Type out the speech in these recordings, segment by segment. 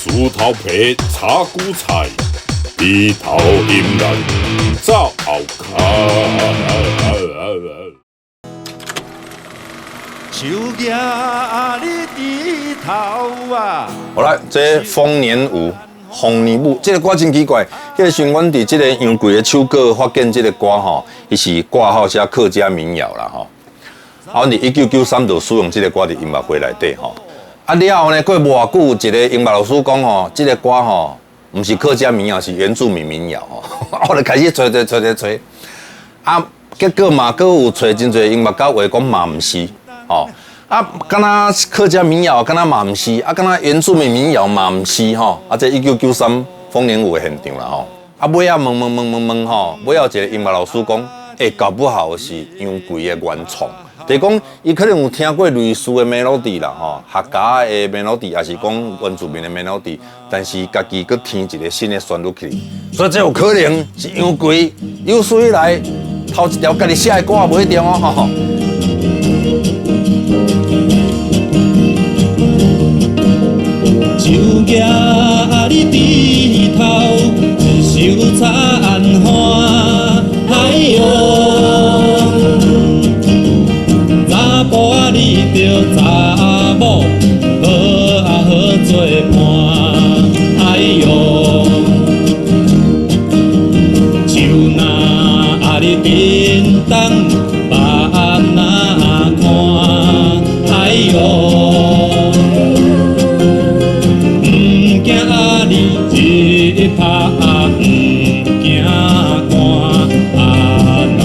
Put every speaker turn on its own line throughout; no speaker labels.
豬頭皮炒韭菜，低頭音樂走後跤。
手舉你低頭啊！
好來，這豐年舞、豐年舞，這個歌真奇怪。彼個時陣，阮佇這個楊貴的手稿發現這個歌吼，伊是掛號寫客家民謠啦吼。啊，阮佇1993就使用這個歌佇音樂會內底吼。啊了後呢，過無偌久，一個音樂老師講吼，這個歌吼，毋是客家民謠，是原住民民謠吼。我就開始揣揣揣揣揣，啊，結果嘛，閣有揣真濟音樂家話講嘛毋是。吼，啊，敢若客家民謠，敢若嘛毋是，啊，敢若原住民民謠嘛毋是吼，啊，這1993豐年舞的現場啦吼，啊，尾仔問問問問問吼，尾仔一個音樂老師講，欸，搞不好是楊貴的原創，就是講伊可能有聽過類似的 melody 啦吼，客家的 melody，抑是講原住民的 melody，但是家己閣添一個新的旋律去，所以這有可能是楊貴有史以來頭一條家己寫的歌，無一定哦吼。
手舉你低頭，受殘花，哎喲，查埔仔你著查某，好啊好做伴，哎喲，樹若仔你叮當，目若看，哎喲。毋驚仔你日拍，毋驚寒，啊那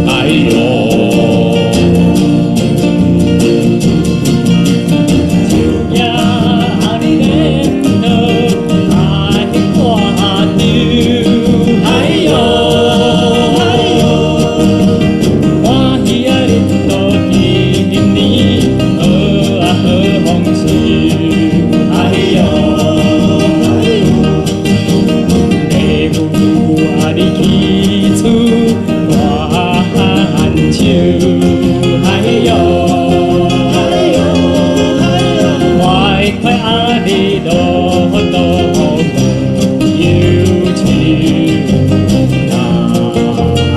哎喲。手舉你連刀愛掛著，哎喲，歡喜仔日到今年，好啊好豐收，哎喲，爸母仔你起厝大漢手，哎喲，快快仔你落落無憂愁，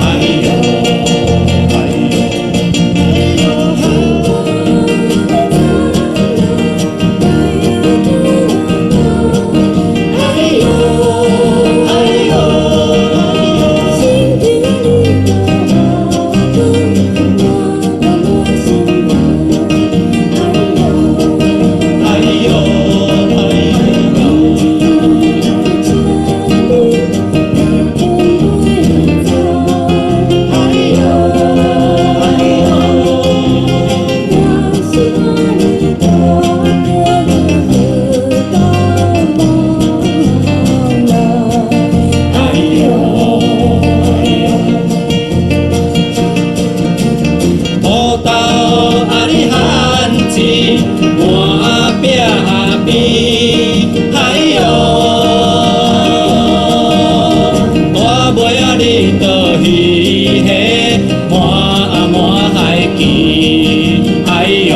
哎喲，哎喲。哎喲，哎喲。哎喲，哎喲。哎喲，哎喲。哎喲，哎喲。土豆仔你番薯满壁边，哎喲，大尾仔你倒鱼虾满满海墘，哎喲，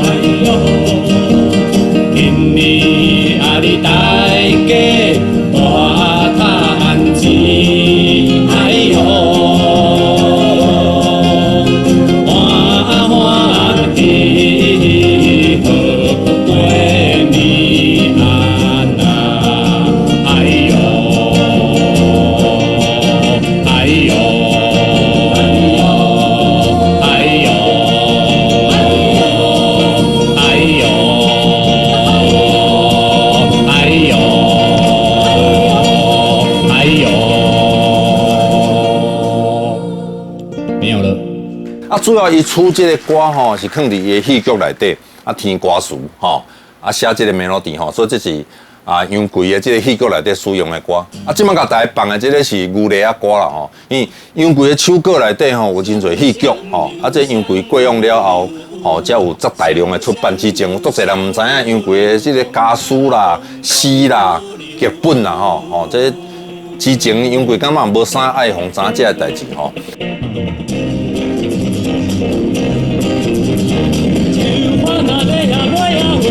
哎喲，今年仔你大家大趁錢，哎喲。歡歡喜喜好過年啊那，哎喲，哎喲，哎喲，哎喲，哎喲，哎喲，沒有了。
啊，主要伊出這個歌吼，是囥佇伊的戲劇內底，啊，填歌詞吼，啊，寫這個 melody 吼，所以這是啊楊貴的這個戲劇內底使用的歌。啊，這擺共大家放的這個是牛犁仔歌啦吼，因為楊貴的手稿內底吼有真濟戲劇吼，啊，這楊貴過往了後吼，才有遮大量的出版。之前有足濟人毋知影楊貴的這個家書啦、詩啦、劇本啦吼，吼，這之前楊貴感覺無啥愛予知影這个代誌吼。
樹花若咧啊落啊花，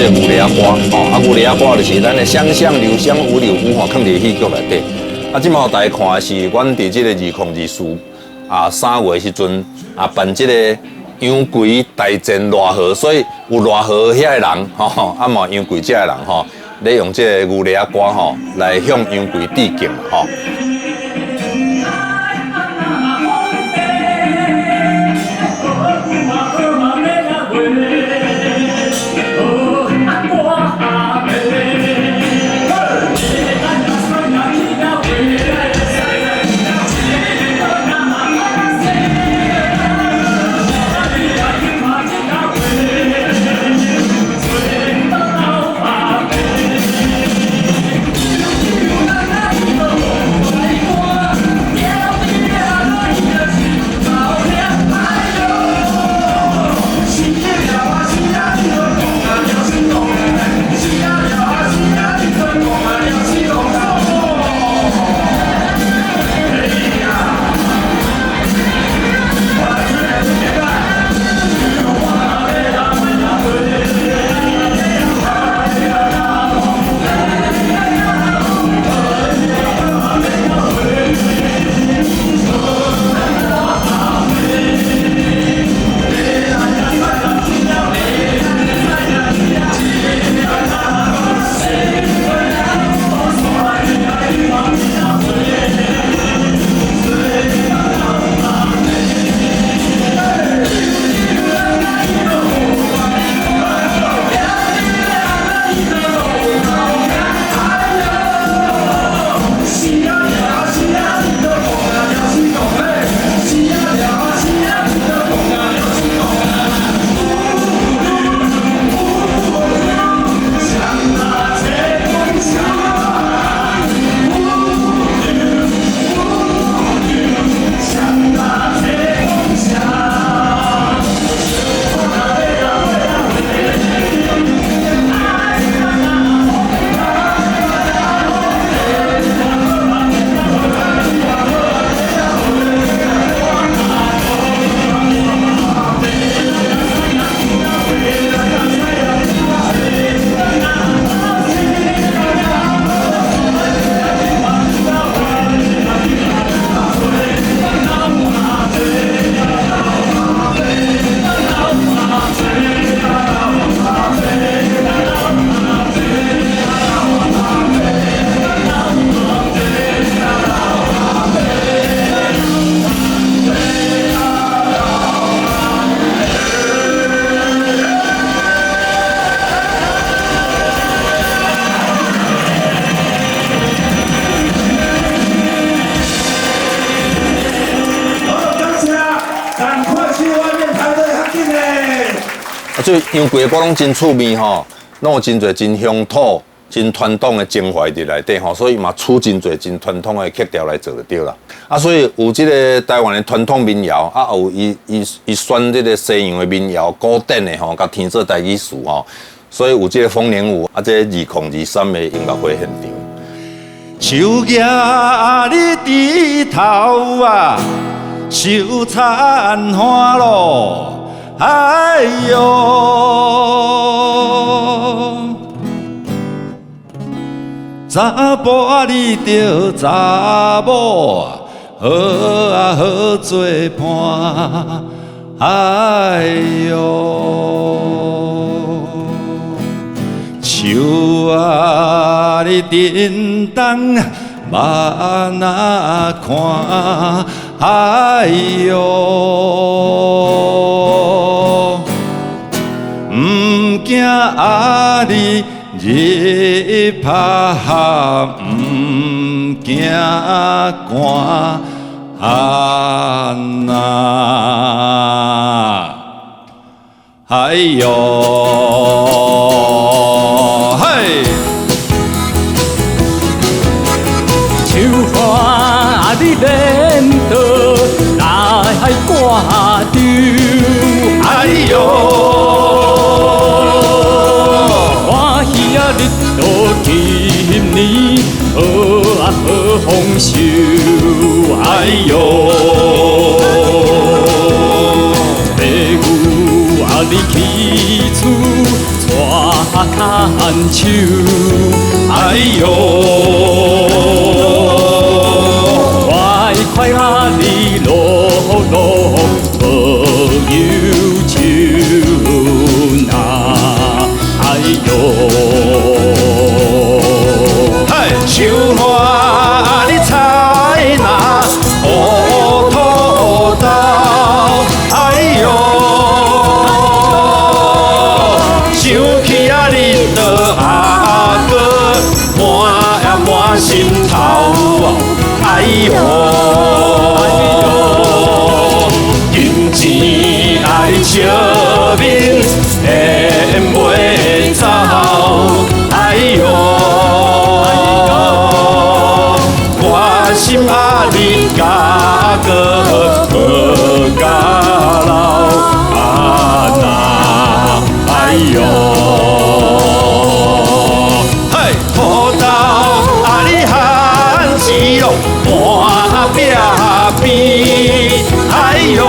這個牛螺仔歌吼，啊牛螺仔歌就是咱的雙雙流雙五柳舞吼，囥佇戲劇內底。啊，這馬予大家看的是，阮佇這個2024啊3月的時陣啊辦這個楊貴大戰賴和，所以有賴和遐个人吼，啊嘛楊貴遮的人吼，咧用這個牛螺仔歌吼來向楊貴致敬吼。啊，這楊貴的歌攏真趣味吼，攏有真濟真鄉土、真傳統的情懷佇內底吼，所以嘛取真濟真傳統的曲調來做就對啦。啊，所以有這個台灣的傳統民謠，啊，有伊伊伊選這個西洋的民謠、古典的吼，共填做台語詞吼，所以有這個豐年舞，啊，這2023的音樂會現場。
樹葉你枝頭啊，收残花咯。哎喲，查埔仔你著查某，好啊好做伴。哎喲，树仔你振东目若看。哎喲，毋惊阿你日拍，毋惊寒啊！哎喲，嘿！
树花你连倒来挂吊，
哎喲，
欢喜啊日到今年，好啊好丰收，
哎喲，
爸母啊你起厝带较手，哎喲，快快啊你落落無憂愁哪，哎喲。
嘿，樹花你採那烏土豆，哎喲，想起啊你的阿哥，滿呀滿心頭，哎喲，金錢愛笑面會袂走，哎喲。我心愛你甲哥好甲老啊那，哎喲，嘿，土豆啊你番薯咯，滿壁邊，哎喲，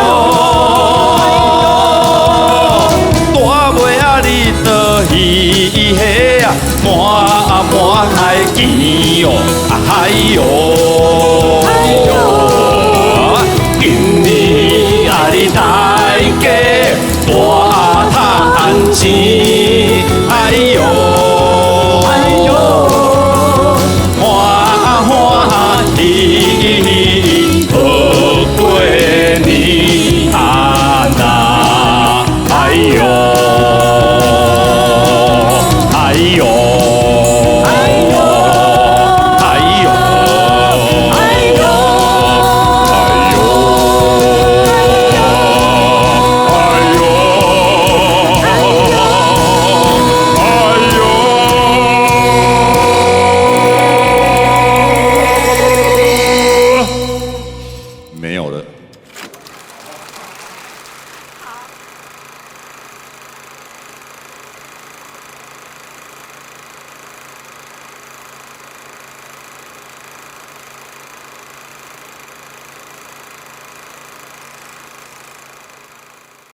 大尾啊你倒魚蝦啊，滿滿海墘哦，哎喲，今年啊你大家大趁錢，哎喲，哎喲，歡歡喜喜。